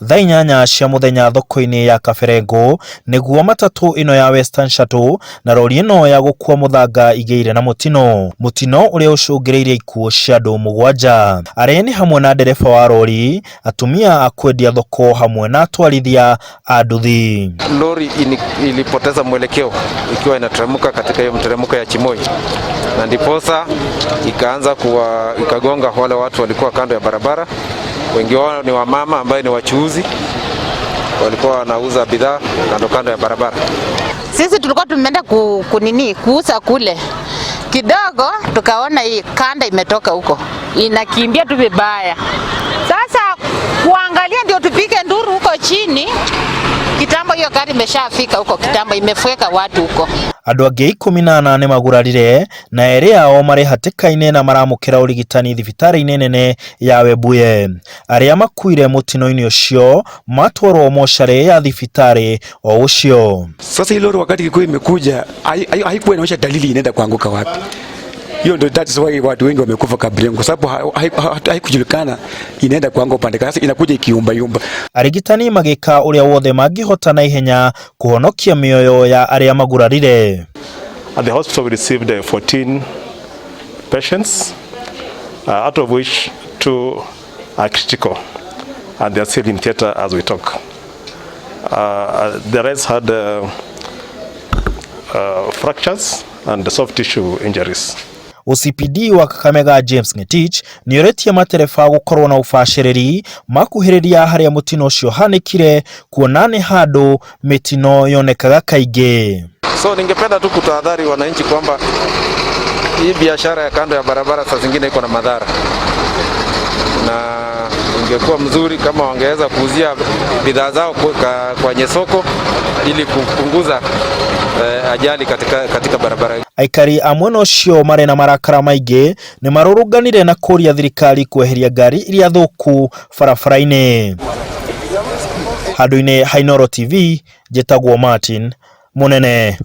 Thaa 8 cia muthenya thoko-inĩ ya Kaberengo nĩguo matatũ ĩno ya Western Shuttle na rori ĩno ya gũkua mũthanga igĩire na mũtino, mũtino ũrĩa ũcũngĩrĩirie ikuũ cia andũ 7 arĩa nĩ hamwe na ndereba wa rori, atumia a kwendia thoko hamwe na atwarithia a nduthi. Lori ilipoteza mwelekeo ikiwa inateremka katika hiyo mteremko ya Chimoi, na ndiposa ikaanza kuwa ikagonga wale watu walikuwa kando ya barabara. Wengi wao ni wamama ambaye ni wachuuzi, walikuwa wanauza bidhaa kando kando ya barabara. Sisi tulikuwa tumeenda kunini kuuza kule kidogo, tukaona hii kanda imetoka huko inakimbia tu vibaya. Sasa kuangalia ndio tupige nduru huko chini, kitambo hiyo gari imeshafika huko kitambo, imefweka watu huko. Andũ angĩ 14 nĩmagurarire na erĩ ao marĩ hatĩka-inĩ na maramũkĩra ũrigitani thibitarĩ-inĩ nene ya Webuye. Arĩa makuire mũtino-inĩ ũcio matwarwo mocarĩ ya thibitarĩ o ũcio. Sasa hii lori wakati ilikuwa imekuja haikuwa inaonyesha dalili inaenda kuanguka wapi. Hiyo ndio, that is why watu wengi wamekufa Kabriengo, kwa sababu haikujulikana inaenda kuanguka upande gani. Sasa inakuja ikiumba yumba. Arigitani magĩka ũrĩa wothe mangĩhota na ihenya kũhonokia mĩoyo ya arĩa magurarire. At the hospital we received 14 patients, out of which 2 are critical and they are still in theater as we talk. The rest had fractures and soft tissue injuries. OCPD wa Kakamega James Ngetich nĩorĩtie matereba gũkorwo na ũbacĩrĩri makuhĩrĩria harĩa mũtino ũcio ũhanĩkire kuona nĩ handũ mĩtino yonekaga kaingĩ. So ningependa tu kutahadhari wananchi kwamba hii biashara ya kando ya barabara saa zingine iko na madhara, na ingekuwa mzuri kama wangeweza kuuzia bidhaa zao kwenye soko ili kupunguza ajali katika barabara. Aikari a mwena ũcio marĩ na marakara maingĩ nĩmarũrũnganire na kũria thirikari kweheria ngari iria thũku barabara-inĩ. Handũ-inĩ ha Inooro TV, njĩtagwo Martin Mũnene.